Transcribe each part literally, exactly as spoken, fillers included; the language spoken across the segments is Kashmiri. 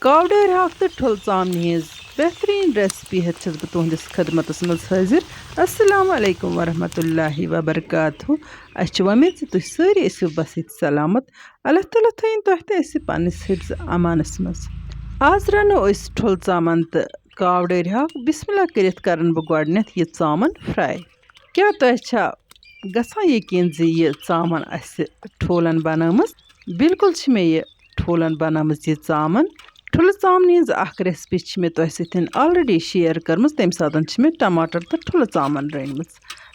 کاوڈٲرۍ ہاکھ تہٕ ٹھُلہٕ ژامنہِ ہٕنٛز بہتریٖن ریسپی ہیٚتھ چھَس بہٕ تُہٕنٛدِس خدمتَس منٛز حٲضِر۔ السلام علیکم ورحمۃ اللہ وبرکاتہ۔ اَسہِ چھِ وۄمید زِ تُہۍ سٲری ٲسِو بَس ییٚتہِ سلامت۔ اللہ تعالیٰ تھٲیِن تۄہہِ تہٕ اَسہِ پنٛنِس حِفظ امانَس منٛز۔ آز رَنو أسۍ ٹھُلہٕ ژامَن تہٕ کاوڈٲرۍ ہاکھ۔ بسم اللہ کٔرِتھ کَرَن بہٕ گۄڈٕنٮ۪تھ یہِ ژامَن فرٛاے۔ کیٛاہ تۄہہِ چھا گژھان یقیٖن زِ یہِ ژامَن آسہِ ٹھوٗلَن بَنٲومٕژ؟ بالکل چھِ مےٚ یہِ ٹھوٗلَن بَنٲومٕژ یہِ ژامَن۔ ٹھُلہٕ ژامنہِ ہٕنٛز اَکھ ریسپی چھِ مےٚ تۄہہِ سۭتۍ آلریڈی شیئر کٔرمٕژ، تَمہِ ساتہٕ چھِ مےٚ ٹماٹر تہٕ ٹھُلہٕ ژامَن رٔنۍمٕژ۔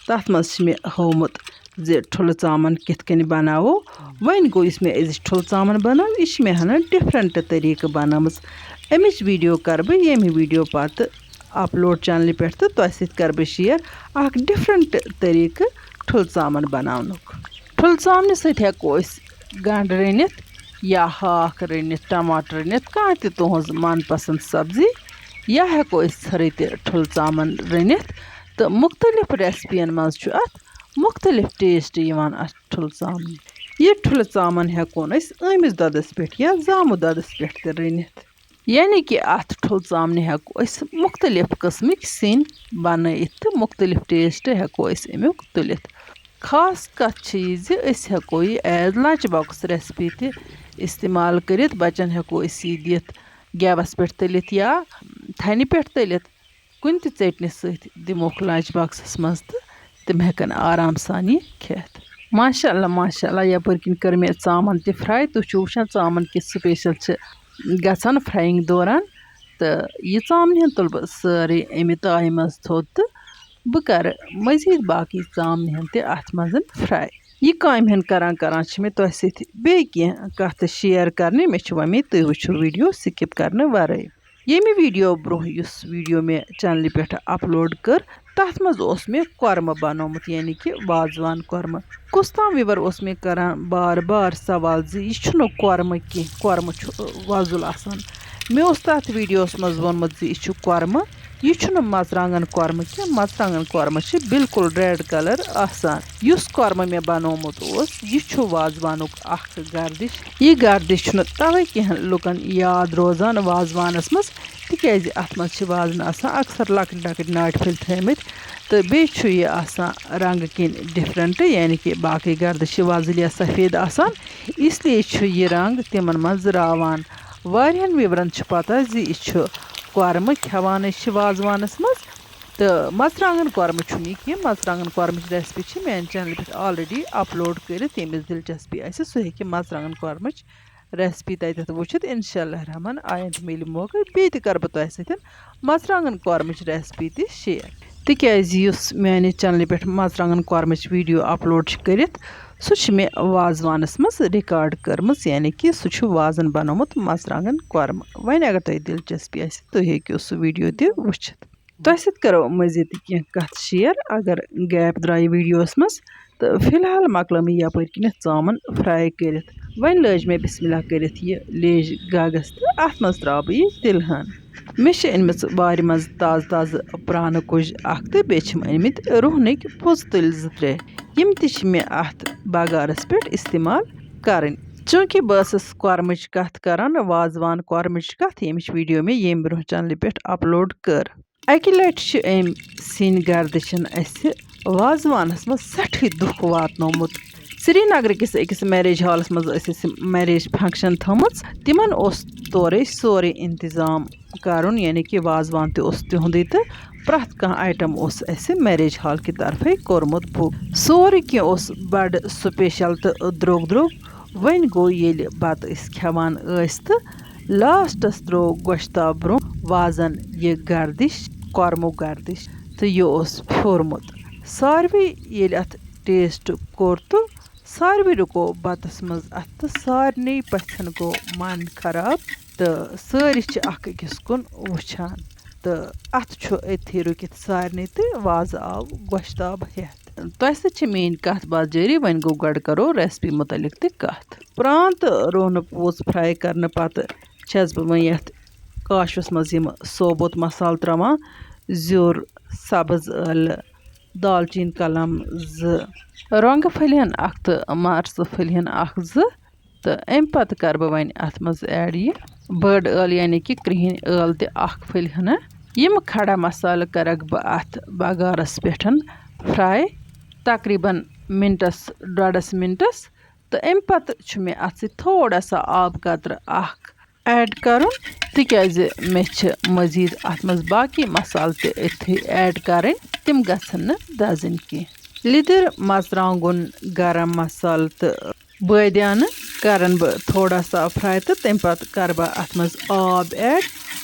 تَتھ منٛز چھِ مےٚ ہوومُت زِ ٹھُلہٕ ژامَن کِتھ کٔنۍ بَناوو۔ وۄنۍ گوٚو یُس مےٚ أزِچ ٹھُلہٕ ژامَن بَنٲو، یہِ چھِ مےٚ ہنا ڈِفرَنٛٹ طٔریٖقہٕ بَنٲومٕژ۔ اَمِچ ویٖڈیو کَرٕ بہٕ ییٚمہِ ویٖڈیو پَتہٕ اپلوڈ چینلہِ پٮ۪ٹھ تہٕ تۄہہِ سۭتۍ کَرٕ بہٕ شیئر اَکھ ڈِفرَنٛٹ طٔریٖقہٕ ٹھُلہٕ ژامَن بَناونُک۔ ٹھُلہٕ ژامنہِ سۭتۍ ہٮ۪کو أسۍ گنٛڈٕ رٔنِتھ یا ہاکھ رٔنِتھ، ٹماٹر رٔنِتھ، کانٛہہ تہِ تُہٕنٛز من پسنٛد سبزی، یا ہٮ۪کو أسۍ ژھرٕے تہِ ٹھُلہٕ ژامَن رٔنِتھ۔ تہٕ مُختٔلِف ریسپیَن منٛز چھُ اَتھ مُختٔلِف ٹیسٹ یِوان اَتھ ٹھُلہٕ ژامنہِ۔ یہِ ٹھُلہٕ ژامَن ہٮ۪کون أسۍ ٲمِس دۄدَس پٮ۪ٹھ یا زامہٕ دۄدَس پٮ۪ٹھ تہِ رٔنِتھ۔ یعنی کہِ اَتھ ٹھُلہٕ ژامنہِ ہٮ۪کو أسۍ مُختٔلِف قٕسمٕکۍ سِنۍ بَنٲیِتھ تہٕ مُختٔلِف ٹیسٹ ہٮ۪کو أسۍ اَمیُک تُلِتھ۔ خاص کَتھ چھِ یہِ زِ أسۍ ہٮ۪کو یہِ ایز لنچ باکس ریسپی تہِ استعمال کٔرِتھ۔ بَچَن ہٮ۪کو أسۍ یہِ دِتھ گیوَس پٮ۪ٹھ تٔلِتھ یا تھَنہِ پٮ۪ٹھ تٔلِتھ۔ کُنہِ تہِ ژیٚٹنہِ سۭتۍ دِموکھ لنچ باکسَس منٛز تہٕ تِم ہٮ۪کَن آرام سان یہِ کھٮ۪تھ۔ ماشاء اللہ، ماشاء اللہ، یَپٲرۍ کِنۍ کٔر مےٚ ژامَن تہِ فرٛاے۔ تُہۍ چھِو وٕچھان ژامَن کِژھ سپیشل چھِ گژھان فرٛایِنٛگ دوران۔ تہٕ یہِ ژامنہِ ہن تُل بہٕ سٲرٕے اَمہِ تایہِ منٛز تھوٚد تہٕ بہٕ کَرٕ مٔزیٖد باقٕے ژامنہِ ہن تہِ اَتھ منٛز فرٛاے۔ یہِ کامہِ ہن کران کران چھِ مےٚ تۄہہِ سۭتۍ بیٚیہِ کینٛہہ کَتھٕ شِیَر کَرنہِ۔ مےٚ چھِ وۄمید تُہۍ وٕچھِو ویٖڈیو سِکِپ کرنہٕ وَرٲے۔ ییٚمہِ ویٖڈیو برٛونٛہہ یُس ویٖڈیو مےٚ چینلہِ پٮ۪ٹھ اپلوڈ کٔر، تَتھ منٛز اوس مےٚ کۄرمہٕ بنومُت، یعنی کہِ وازوان کۄرمہٕ۔ کُس تام وِور اوس مےٚ کران بار بار سوال زِ یہِ چھُنہٕ کۄرمہٕ کینٛہہ، کۄرمہٕ چھُ، ٲ، وۄزُل آسان۔ مےٚ اوس تَتھ ویٖڈیوَس منٛز ووٚنمُت زِ یہِ چھُ کۄرمہٕ، یہِ چھُنہٕ مرژٕوانٛگن کۄرمہٕ کینٛہہ، مرژٕوانٛگن کۄرمہٕ چھِ بالکل ریڈ کلر آسان۔ یُس کۄرمہٕ مےٚ بنومُت اوس، یہِ چھُ وازوانُک اکھ گردش۔ یہِ گردش چھُنہٕ توے کینٛہہ لُکن یاد روزان وازوانس منٛز، تِکیازِ اتھ منٛز چھِ وازنہٕ آسان اکثر لۄکٕٹۍ لۄکٕٹۍ ناٹہِ پھٔلۍ تھٲومٕتۍ، تہٕ بیٚیہِ چھُ یہِ آسان رنٛگہٕ کِنۍ ڈفرنٹ، یعنی کہِ باقٕے گردٕ چھِ وۄزٕلۍ یا سفید آسان، اس لیے چھُ یہِ رنٛگ تِمن منٛز راوان۔ واریاہن وِورن چھِ پتہ زِ یہِ چھُ کۄرمہٕ کھٮ۪وانٕے چھِ وازوانس منٛز، تہٕ مرژٕوانٛگن کۄرمہٕ چھُنہٕ یہِ کینٛہہ۔ مرژٕوانٛگن کۄرمٕچ ریسپی چھِ میانہِ چینلہِ پٮ۪ٹھ آلریڈی اپلوڈ کٔرِتھ۔ ییٚمِس دلچسپی آسہِ، سُہ ہیٚکہِ مرژٕوانٛگن کۄرمٕچ ریسپی تتٮ۪تھ وٕچھِتھ۔ انشاء اللہ الرحمن، آیندٕ میلہِ موقعہٕ، بیٚیہِ تہِ کرٕ بہٕ تۄہہِ سۭتۍ مرژٕوانٛگن کۄرمٕچ ریسپی تہِ شیئر۔ تِکیازِ یُس میانہِ چینلہِ پٮ۪ٹھ مرژٕوانٛگن کۄرمٕچ ویٖڈیو اپلوڈ چھِ کٔرِتھ، سُہ چھُ مےٚ وازوانس منٛز ریکارڈ کٔرمٕژ، یعنی کہِ سُہ چھُ وازن بنومُت مرژٕوانٛگن کۄرمہٕ۔ وۄنۍ اگر تۄہہِ دلچسپی آسہِ، تُہۍ ہیٚکِو سُہ ویٖڈیو تہِ وٕچھِتھ۔ تۄہہِ سۭتۍ کرو مزید تہِ کینٛہہ کتھ شیئر، اگر گیپ درٛایہِ ویٖڈیوس منٛز۔ تہٕ فی الحال مۄکلٲو مےٚ یپٲرۍ کِنیتھ ژامن فرٛاے کٔرِتھ۔ وۄنۍ لٲج مےٚ بسم اللہ کٔرِتھ یہِ لیج گاگس تہٕ اتھ منٛز ترٛاوٕ بہٕ یہِ تِلہٕ ہن۔ مےٚ چھِ أنمٕژ وارِ منٛز تازٕ تازٕ پرٛانہٕ کُج اکھ تہٕ بیٚیہِ چھِم أنمٕتۍ رُہنٕکۍ پوٚژھ تُلۍ زٕ ترٛےٚ۔ یِم تہِ چھِ مےٚ اتھ بغارس پٮ۪ٹھ استعمال کرٕنۍ۔ چوٗنٛکہِ بہٕ ٲسٕس کۄرمٕچ کتھ کران، وازوان کۄرمٕچ کتھ، ییٚمِچ ویٖڈیو مےٚ ییٚمہِ برٛونٛہہ چینلہِ پٮ۪ٹھ اپلوڈ کٔر۔ اَکہِ لٹہِ چھِ أمۍ سِنۍ گردشن اَسہِ وازوانس منٛز سٮ۪ٹھٕے دُکھ واتنومُت۔ سرینگرٕ کِس أکِس میریج ہالس منٛز ٲسۍ اَسہِ میریج فنکشن تھٲومٕژ۔ تِمن اوس تورے سورُے انتظام کرُن، یعنی کہِ وازوان تہِ اوس تِہُنٛدُے تہٕ پرٛٮ۪تھ کانٛہہ آیٹم اوس اَسہِ میریج ہال کہِ طرفے کوٚرمُت بُک۔ سورُے کینٛہہ اوس بڑٕ سپیشل تہٕ درٛوگ درٛوگ۔ وۄنۍ گوٚو، ییٚلہِ بتہٕ أسۍ کھٮ۪وان ٲسۍ تہٕ لاسٹس ترٛوو گۄشتاب برٛونٛہہ وازن یہِ گردش، کۄرمُک گردش، تہٕ یہِ اوس پھیوٗرمُت۔ ساروٕے ییٚلہِ اتھ ٹیسٹ کوٚر تہٕ ساروٕے رُکو بتس منٛز اتھٕ تہٕ سارنٕے پژھٮ۪ن گوٚو من خراب تہٕ سٲری چھِ اکھ أکِس کُن وٕچھان۔ تہٕ اتھٕ چھُ أتھی رُکِتھ سارنٕے تہٕ وازٕ آو گۄشتاب ہٮ۪تھ۔ تۄہہِ سۭتۍ چھِ میٛٲنۍ کتھ باتھ جٲری، وۄنۍ گوٚو گۄڈٕ کرو ریسپی متعلق تہِ کتھ۔ پرٛان تہٕ روٚہنہٕ پوٗژ فرٛاے کرنہٕ پتہٕ چھَس بہٕ وۄنۍ یَتھ کاشوَس منٛز یِم ثوبوٗت مصالہٕ ترٛاوان، زیُر، سبٕز ٲلہٕ، دالچیٖن کلم زٕ، رۄنٛگہٕ پھٔلۍ ہن اکھ تہٕ مرژٕ پھٔلۍ ہن اکھ زٕ۔ تہٕ اَمہِ پتہٕ کَرٕ بہٕ وۄنۍ اَتھ منٛز ایڈ یہِ بٔڑ ٲل، یعنی کہِ کرٛہِنۍ ٲل تہِ اَکھ پھٔلۍ ہنا۔ یِم کھڑا مصالہٕ کَرَکھ بہٕ اَتھ بَغارَس پٮ۪ٹھ fry تقریٖباً مِنٹَس، ڈۄڈَس مِنٹَس۔ تہٕ اَمہِ پَتہٕ چھُ مےٚ اَتھ سۭتۍ تھوڑا سا آب قطرٕ اَکھ add کَرُن، تِکیٛازِ مےٚ چھِ مٔزیٖد اَتھ منٛز باقٕے مصالہٕ تہِ أتھی add کَرٕنۍ، تِم گژھن نہٕ دَزٕنۍ کینٛہہ۔ لیٚدٕر، مرژٕوانٛگُن، گرم مصالہٕ تہٕ بٲدیانہٕ کَرَن بہٕ تھوڑا سا fry تہٕ تَمہِ پَتہٕ کَرٕ بہٕ اَتھ منٛز آب add۔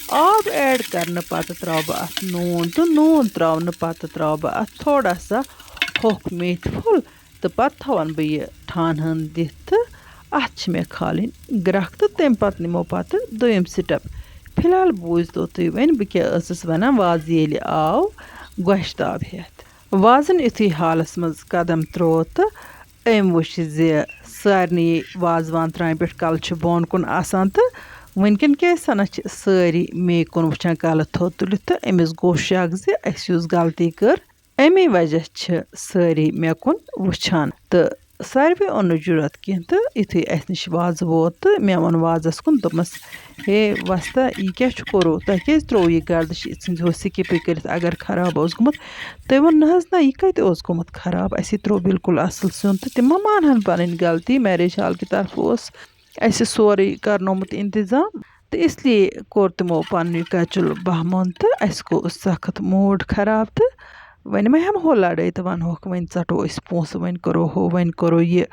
آب add کَرنہٕ پَتہٕ ترٛاوٕ بہٕ اَتھ نوٗن تہٕ نوٗن ترٛاونہٕ پَتہٕ ترٛاوٕ بہٕ اَتھ تھوڑا سا ہوٚکھ میتھِ پھوٚل تہٕ پَتہٕ تھاوَن بہٕ یہِ ٹھانہٕ ہن دِتھ تہٕ اَتھ چھِ مےٚ کھالٕنۍ گرٛکھ تہٕ تَمہِ پَتہٕ نِمو پَتہٕ دوٚیِم step۔ فِلحال بوٗزتو تُہۍ وۄنۍ بہٕ کیٛاہ ٲسٕس وَنان، وازٕ ییٚلہِ آو گۄشتاب ہٮ۪تھ۔ وازَن یُتھُے حالَس منٛز قدم ترٛوو تہٕ أمۍ وُچھ زِ سارنٕے وازوان ترامہِ پٮ۪ٹھ کَلہٕ چھُ بۄن کُن آسان تہٕ وٕنکٮ۪ن کیٛازِ سَنَس چھِ سٲری مے کُن وٕچھان کَلہٕ تھوٚد تُلِتھ، تہٕ أمِس گوٚو شک زِ اَسہِ یُس غلطی کٔر، اَمے وجہ چھِ سٲری مےٚ کُن وٕچھان۔ تہٕ ساروٕے اوٚن نہٕ جُرت کینٛہہ، تہٕ یُتھُے اَسہِ نِش وازٕ ووت تہٕ مےٚ ووٚن وازَس کُن، دوٚپمَس، "ہے وۄستا، یہِ کیٛاہ چھُ کوٚروٕ؟ تۄہہِ کیٛازِ ترٛووُ یہِ گردٕ؟ یہِ ژھٕنزِہو skip کٔرِتھ، اگر خراب اوس گوٚمُت۔" تٔمۍ ووٚن، "نہ حظ نہ، یہِ کَتہِ اوس گوٚمُت خراب؟ اَسے ترٛوو بالکل اَصٕل سیُن۔" تہٕ تِم ما مانہٕ ہَن پَنٕنۍ غلطی؟ marriage hall کہِ طرفہٕ اوس اَسہِ سورُے کَرنومُت اِنتظام، تہٕ اس لیے کوٚر تِمو پَنُن یہِ کَچُل بہمان تہٕ اَسہِ گوٚو سخت mood خراب۔ تہٕ وۄنۍ ما ہٮ۪مہو لَڑٲے تہٕ وَنہوکھ، "وۄنۍ ژَٹو أسۍ پونٛسہٕ، وۄنۍ کَرو ہُہ، وۄنۍ کَرو یہِ۔"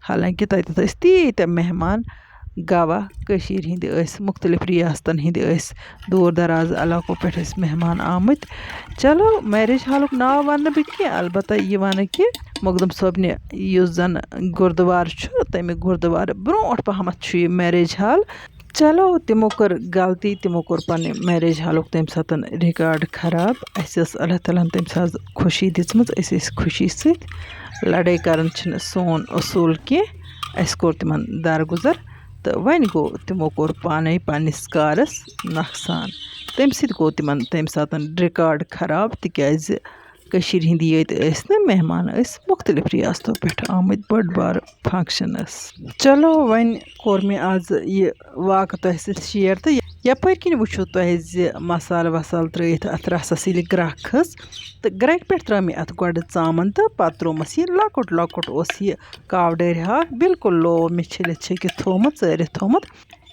حالانکہِ تَتٮ۪تھ ٲسۍ تیٖتیٛاہ مہمان گواہ، کٔشیٖرِ ہِنٛدۍ ٲسۍ، مُختلِف ریاستَن ہِنٛدۍ ٲسۍ، دوٗر دراز علاقو پٮ۪ٹھ ٲسۍ مہمان آمٕتۍ۔ چلو، marriage hallُک ناو وَنہٕ نہٕ بہٕ کینٛہہ، البتہ یہِ وَنہٕ کہِ مخدوم صٲبنہِ یُس زَن گُردوار چھُ، تَمہِ گُردوارٕ برونٛٹھ پَہمَتھ چھُ یہِ marriage hall۔ چلو، تِمو کٔر غلطی، تِمو کوٚر پَنٕنہِ marriage hallُک تَمہِ ساتہٕ record خراب۔ اَسہِ ٲس اللہ تعالیٰ ہَن تَمہِ ساتہٕ خوشی دِژمٕژ، أسۍ ٲسۍ خوشی سۭتۍ۔ لڑٲے کَرُن چھِنہٕ سون اصوٗل کینٛہہ۔ اَسہِ کوٚر تِمَن درگُزر تہٕ وۄنۍ گوٚو تِمو کوٚر پانَے پنٛنِس کارَس نۄقصان۔ تَمہِ سۭتۍ گوٚو تِمَن تَمہِ ساتہٕ record خراب، تِکیٛازِ کٔشیٖرِ ہِنٛدۍ یٲتۍ ٲسۍ نہٕ مہمان، ٲسۍ مُختلِف ریاستو پٮ۪ٹھ آمٕتۍ، بٔڑ بار function ٲس۔ چلو، وۄنۍ کوٚر مےٚ آز یہِ واقعہٕ تۄہہِ سۭتۍ share، تہٕ یَپٲرۍ کِنۍ وٕچھِو تۄہہِ زِ مصالہٕ وصالہٕ ترٛٲیِتھ اَتھ رَسَس ییٚلہِ گرٛٮ۪کھ کھٔژ، تہٕ گرٛٮ۪کہِ پٮ۪ٹھ ترٛٲو مےٚ اَتھ گۄڈٕ ژامَن تہٕ پَتہٕ ترٛوومَس یہِ لۄکُٹ لۄکُٹ اوس یہِ کاوٕ ڈٲرۍ ہاکھ، بالکل لوو مےٚ چھٔلِتھ چھٔکِتھ تھوٚومُت، ژٲرِتھ تھوٚومُت۔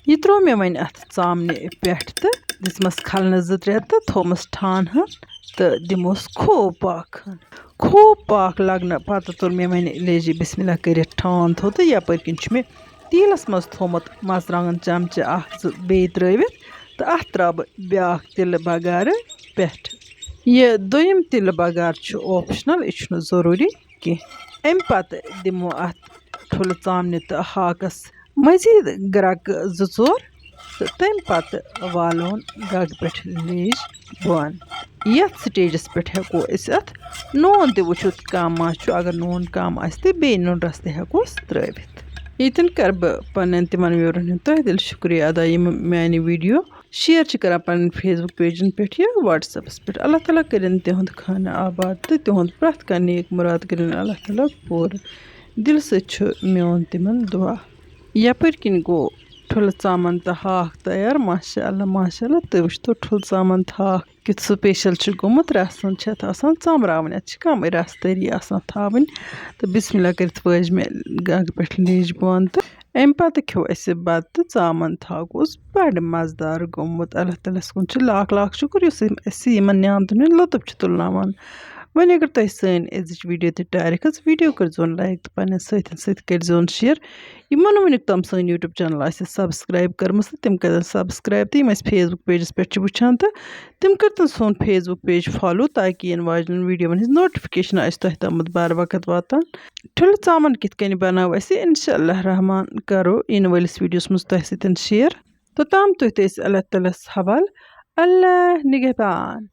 یہِ ترٛوو مےٚ وۄنۍ اَتھ ژامنہِ پٮ۪ٹھ تہٕ دِژمَس کھلنہٕ زٕ ترٛےٚ تہٕ تھوٚومَس ٹھانہٕ ہن تہٕ دِموس خوٗب پاکھ ہن۔ خوٗب پاکھ لگنہٕ پتہٕ توٚل مےٚ وۄنۍ لیجی بسم اللہ کٔرِتھ ٹھانہٕ تھوٚد تہٕ یپٲرۍ کِنۍ چھُ مےٚ تیٖلَس منٛز تھوٚومُت مرژٕوانٛگن چمچہٕ اکھ زٕ بیٚیہِ ترٲوِتھ تہٕ اَتھ ترٛاوٕ بہٕ بیٛاکھ تِلہٕ بغارٕ پٮ۪ٹھ۔ یہِ دوٚیِم تِلہٕ بغار چھُ optional، یہِ چھُنہٕ ضروٗری کینٛہہ۔ اَمہِ پتہٕ دِمو اَتھ ٹھوٗلہٕ ژامنہِ تہٕ ہاکَس مزید گرٛکہٕ زٕ ژور تہٕ تَمہِ پتہٕ والون گگ پٮ۪ٹھ لیج بۄن۔ یَتھ stageس پٮ۪ٹھ ہٮ۪کو أسۍ اَتھ نوٗن تہِ وٕچھِتھ کم ما چھُ، اگر نوٗن کم آسہِ تہٕ بیٚیہِ نُنہٕ رَس تہِ ہٮ۪کوس ترٛٲوِتھ۔ ییٚتٮ۪ن کَرٕ بہٕ پنٛنٮ۪ن تِمَن viewerن ہُنٛد تہٕ دِلہِ شُکریہ ادا، یِم میٛانہِ video share چھِ کران پنٕنۍ Facebook pageن پٮ۪ٹھ یا WhatsAppس پٮ۪ٹھ۔ اللہ تعالیٰ کٔرِن تِہُنٛد خانہٕ آباد تہٕ تِہُنٛد پرٛٮ۪تھ کانٛہہ نیک مُراد کٔرِن اللہ تعالیٰ پوٗرٕ۔ دِلہٕ سۭتۍ چھُ میون تِمن دُعا۔ یپٲرۍ کِنۍ گوٚو ٹھُلہٕ ژامن تہٕ ہاکھ تیار۔ ماشاء اللہ، ماشاء اللہ، تُہۍ وٕچھتو ٹھُلہٕ ژامن تہٕ ہاکھ کیُتھ special چھُ گوٚمُت۔ رسن چھِ اتھ آسان ژامراوٕنۍ، اتھ چھِ کمٕے رس تٔری آسان تھاوٕنۍ۔ تہٕ بسم اللہ کٔرِتھ وٲج مےٚ گنگہٕ پٮ۪ٹھ لیج بۄن تہٕ امہِ پتہٕ کھیوٚو اسہِ بتہٕ۔ ژامن تہٕ ہاکھ اوس بڑٕ مزٕدار گوٚمُت۔ اللہ تعالیٰ ہس کُن چھُ لاکھ لاکھ شُکر، یُس أسۍ یِمن نعمتن ہُنٛد لطف چھُ تُلناوان۔ وۄنۍ اگر تۄہہِ سٲنۍ أزِچ video تہِ ٹارِکھ ٲس، video کٔرۍزیون like تہٕ پننٮ۪ن سۭتٮ۪ن سۭتۍ کٔرۍزیون share۔ یِمو نہٕ وٕنیُک تام سٲنۍ YouTube channel آسہِ subscribe کٔرمٕژ تہٕ تِم کٔرۍزٮ۪ن subscribe، تہٕ یِم اَسہِ Facebook pageس پٮ۪ٹھ چھِ وٕچھان تہٕ تِم کٔرۍتَن سون Facebook page follow، تاکہِ یِنہٕ واجنٮ۪ن videoوَن ہٕنٛز notification آسہِ تۄہہِ تامَتھ بار وقت واتان۔ ٹھُلہٕ ژامَن کِتھ کٔنۍ بَناوو أسۍ، اِنشاء اللہ رحمان کَرو یِنہٕ وٲلِس videoوَس منٛز تۄہہِ سۭتۍ share۔ توٚتام تُہۍ تہِ ٲسۍ اللہ تعالیٰ ہَس حوالہٕ۔ اللہ نِگہبان۔